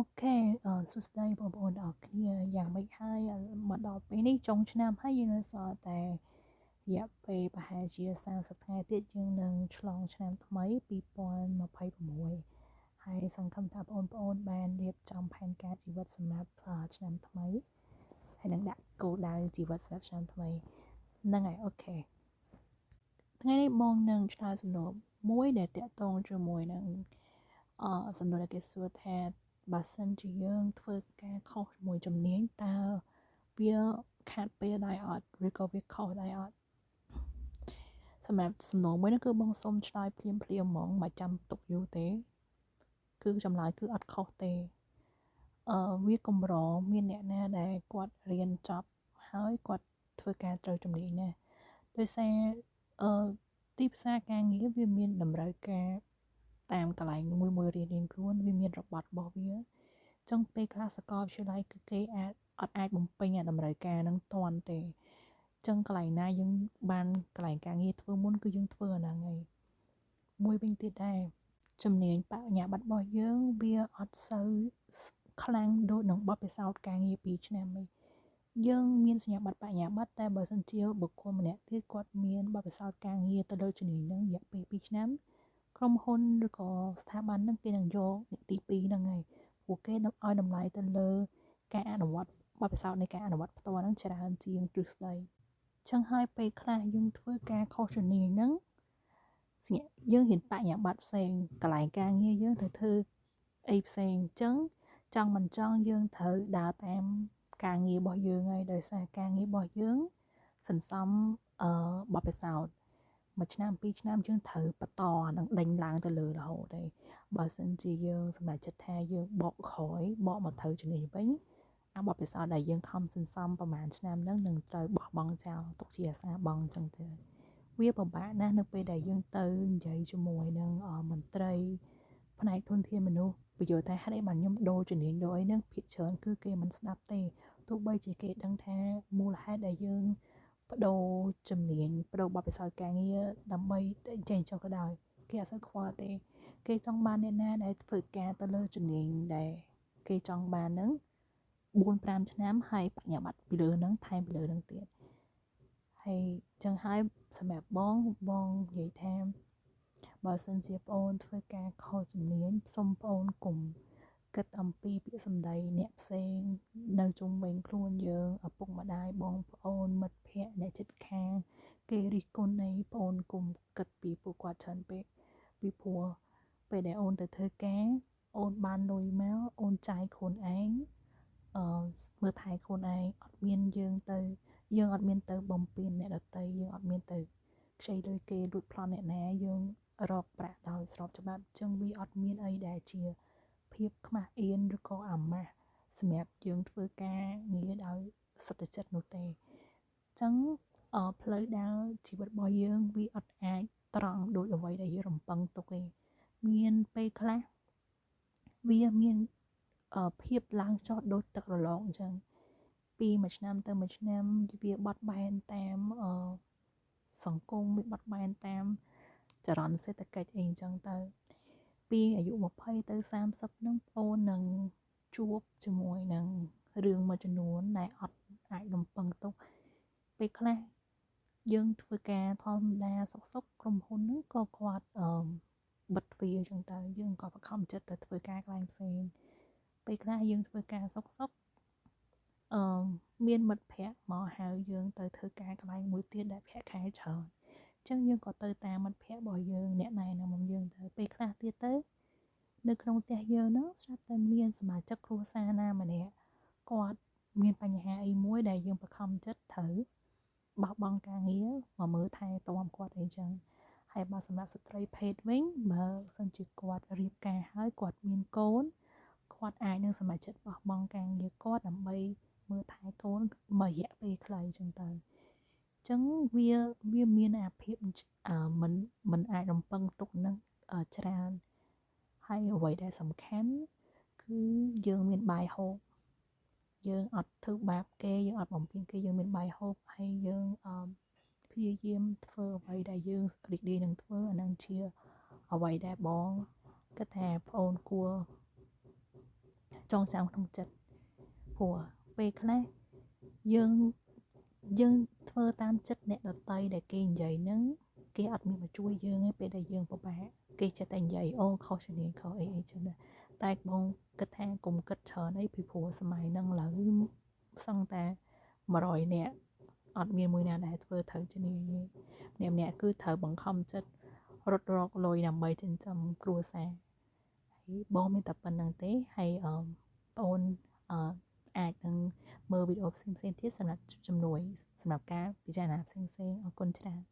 Okay សួស្តីបងប្អូនទាំងអស់គ្នាយ៉ាងម៉េចហើយមកដល់ពេលនេះចុងឆ្នាំហើយយើងនៅសល់តែរយៈពេលប្រហែលជា30ថ្ងៃទៀតយើងនឹងឆ្លងឆ្នាំថ្មី2026ហើយសង្ឃឹមថាបងប្អូនបានរៀបចំផែនការជីវិតសម្រាប់ឆ្នាំថ្មីហើយនឹងដាក់គោលដៅជីវិតសម្រាប់ឆ្នាំថ្មីហ្នឹងហើយ okay ថ្ងៃនេះបងនឹងឆ្លើយសំណួរមួយដែលតាក់ទងជាមួយនឹងសំណួរដែលគេសួរថាបើសិនជាយើងធ្វើការខុសជាមួយជំនាញតើវាខាតពេលដែរអត់ឬក៏វាខុសដែរអត់សម្រាប់សំណួរមួយនេះគឺបងសុំឆ្លើយភ្លាមភ្លាមហ្មងមិនចាំទុកយូរទេគឺចម្លើយគឺអត់ខុសទេវាកម្រមានអ្នកណាដែលគាត់រៀនចប់ហើយគាត់ធ្វើការត្រូវជំនាញណាដោយសារទីផ្សារការងារវាមានតម្រូវការតាមកន្លែងមួយមួយរៀងរៀងខ្លួនវាមានរបត់របស់វាចឹងពេលខ្លះសាកលវិទ្យាល័យគឺគេអាចអត់អាចបំពេញអាតម្រូវការហ្នឹងទាន់ទេចឹងកន្លែងណាយើងបានកន្លែងការងារធ្វើមុនគឺយើងធ្វើអាហ្នឹងហើយមួយវិញទៀតដែរជំនាញបរិញ្ញាបត្ររបស់យើងវាអត់សូវខ្លាំងដូចនឹងបទពិសោធន៍ការងារ2ឆ្នាំទេយើងមានសញ្ញាបត្របរិញ្ញាបត្រតែបើសិនជាបុគ្គលម្នាក់ទៀតគាត់មានបទពិសោធន៍ការងារទៅលើជំនាញហ្នឹងរយៈពេល2ឆ្នាំក្រុមហ៊ុនឬក៏ស្ថាប័នហ្នឹងគេនឹងយកអ្នកទី2ហ្នឹងហើយព្រោះគេនឹងឲ្យតម្លៃទៅលើការអនុវត្តបទពិសោធន៍នៃការអនុវត្តផ្ទាល់ហ្នឹងច្រើនជាងទ្រឹស្ដីចឹងហើយពេលខ្លះយើងធ្វើការខុសជំនាញហ្នឹងយើងរៀនបរិញ្ញាបត្រផ្សេងកន្លែងការងារយើងត្រូវធ្វើអីផ្សេងអញ្ចឹងចង់មិនចង់យើងត្រូវដើរតាមការងាររបស់យើងហើយដោយសារការងាររបស់យើងសន្សំបទពិសោធន៍មួយឆ្នាំពីរឆ្នាំយើងត្រូវបន្តនឹងដេញឡើងទៅលើរហូតហើយបើសិនជាយើងសម្រេចចិត្តថាយើងបកក្រោយបកមកត្រូវជំនាញវិញអាបទពិសោធន៍ដែលយើងខំសន្សំប្រហែលឆ្នាំហ្នឹងនឹងត្រូវបោះបង់ចោលទុកជាអាសាបង់អញ្ចឹងទៅវាពិបាកណាស់នៅពេលដែលយើងទៅនិយាយជាមួយនឹងមន្ត្រីផ្នែកធនធានមនុស្សពន្យល់ថាហេតុអីបានខ្ញុំដូរជំនាញដូរអីហ្នឹងភាគច្រើនគឺគេមិនស្ដាប់ទេទោះបីជាគេដឹងថាមូលហេតុដែលយើងប្ដូរជំនាញប្ដូរបទពិសោធន៍ការងារដើម្បីចេញចុះក៏ដោយគេអត់សូវខ្វល់ទេគេចង់បានអ្នកណាដែលធ្វើការទៅលើជំនាញដែលគេចង់បានហ្នឹង4 5ឆ្នាំហើយបញ្ញាបត្រពីលើហ្នឹងថែមពីលើហ្នឹងទៀតហើយចឹងហើយសម្រាប់បងបងនិយាយថាបើសិនជាប្អូនធ្វើការខុសជំនាញសូមប្អូនកុំគិតអំពីពាក្យសម្ដីអ្នកផ្សេងនៅជុំវិញខ្លួនយើងឪពុកម្ដាយបងប្អូនមិត្តភ័ក្តិអ្នកជិតខាងគេរិះគន់អីប្អូនកុំគិតពីពួកគាត់ច្រើនពេកពីព្រោះពេលដែលអូនទៅធ្វើការអូនបានលុយមកអូនចាយខ្លួនឯងមើលថែខ្លួនឯងអត់មានយើងទៅយើងអត់មានទៅបំពេញអ្នកដទៃយើងអត់មានទៅខ្ចីលុយគេលួចប្លន់អ្នកណាយើងរកប្រាក់ដោយស្របច្បាប់ចឹងវាអត់មានអីដែលជាភាពខ្មាស់អៀនឬក៏អាម៉ាស់សម្រាប់យើងធ្វើការងារដោយសុទ្ធចិត្តនោះទេចឹងផ្លូវដើរជីវិតរបស់យើងវាអត់អាចត្រង់ដូចអ្វីដែលយើងរំពឹងទុកទេមានពេលខ្លះវាមានភាពឡើងចុះដូចទឹករលកអញ្ចឹងពីមួយឆ្នាំទៅមួយឆ្នាំវាបត់បែនតាមសង្គមវាបត់បែនតាមចរន្តសេដ្ឋកិច្ចអីអញ្ចឹងទៅពីអាយុ20ទៅ30ហ្នឹងប្អូននឹងជួបជាមួយនឹងរឿងមួយចំនួនដែលអត់អាចរំពឹងទុកពេលខ្លះយើងធ្វើការធម្មតាសុកសុកក្រុមហ៊ុនហ្នឹងក៏គាត់បិទទ្វារអញ្ចឹងទៅយើងក៏បង្ខំចិត្តទៅធ្វើការកន្លែងផ្សេងពេលខ្លះយើងធ្វើការសុកសុកមានមិត្តភ័ក្តិមកហៅយើងទៅធ្វើការកន្លែងមួយទៀតដែលប្រាក់ខែច្រើនអញ្ចឹងយើងក៏ទៅតាមមិត្តភ័ក្តិរបស់យើងអ្នកណែនាំរបស់យើងទៅពេលខ្លះទៀតទៅនៅក្នុងផ្ទះយើងហ្នឹងស្រាប់តែមានសមាជិកគ្រួសារណាម្នាក់គាត់មានបញ្ហាអីមួយដែលយើងបង្ខំចិត្តត្រូវបោះបង់ការងារមកមើលថែទាំគាត់អីចឹងហើយបើសម្រាប់ស្ត្រីភេទវិញបើសិនជាគាត់រៀបការហើយគាត់មានកូនគាត់អាចនឹងសម្រេចចិត្តបោះបង់ការងារគាត់ដើម្បីមើលថែកូនមួយរយៈពេលខ្លីចឹងទៅអញ្ចឹងវាមានអាភាពមិនអាចរំពឹងទុកនឹងច្រើនហើយអ្វីដែលសំខាន់គឺយើងមានបាយហូបយើងអត់ធ្វើបាបគេយើងអត់បំពេញគេយើងមានបាយហូបហើយយើងព្យាយាមធ្វើអ្វីដែលយើងរីករាយនឹងធ្វើអានឹងជាអ្វីដែលបងគិតថាប្អូនគួរ ចងចាំក្នុងចិត្តព្រោះពេលខ្លះយើងយើងធ្វើតាមចិត្តអ្នកដទៃដែលគេនិយាយហ្នឹងគេអត់មានមកជួយយើងទេពេលដែលយើងពិបាកគេចេះតែនិយាយអូខុសជំនាញខុសអីអីចឹងដែរតែបងគិតថាកុំគិតច្រើនអីពីព្រោះសម័យហ្នឹងឥឡូវសឹងតែ100នាក់អត់មានមួយណាដែលធ្វើត្រូវជំនាញទេម្នាក់ម្នាក់គឺត្រូវបង្ខំចិត្តរត់រកលុយដើម្បីចិញ្ចឹមគ្រួសារហើយបងមានតែប៉ុណ្្នឹងទេហើយអឺបងអឺអាចនឹងមើលវីដេអូផ្សេងៗទៀតសម្រាប់ជំនួយសម្រាប់ការពិចារណាផ្សេងៗអរគុណច្រើន។